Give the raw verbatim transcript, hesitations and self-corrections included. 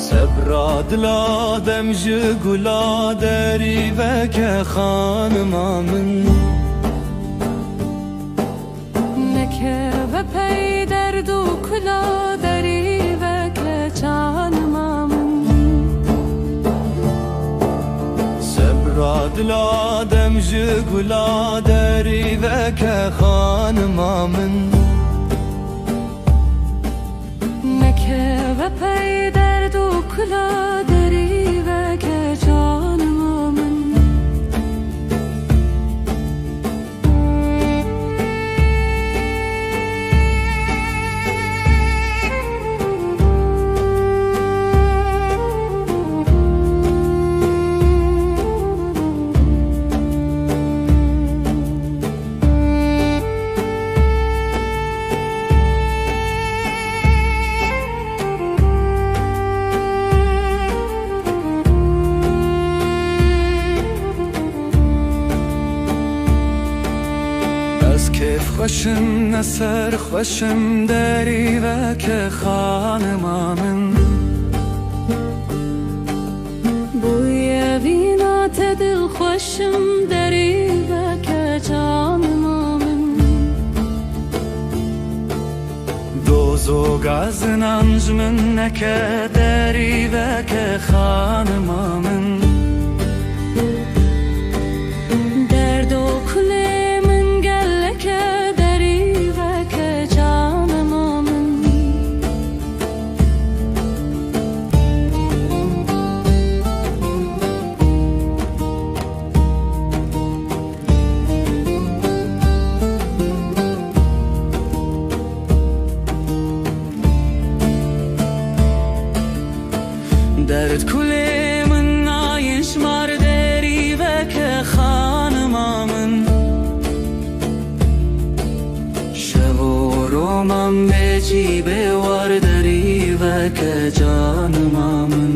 Sebra dila dem ji gula derî veke xanima min. Nekeve pey derd û kula derî veke canima min. Sebra dila dem ji gula derî veke xanima min. Nekeve pey derd û kula derî veke canima min. Ez kêf xweşim, ne ser xweşim, derî veke xanima min. Bûye vîna te dilxweşim, derî veke canima min. Dozoga zinan ji min neke, derî veke xanima min. Derd û kulê min gelek e, derî veke canima min. Derd kulê min nayên ji mar, derî veke xanima min. Şev û roman bê cî bê war, derî veke canima min.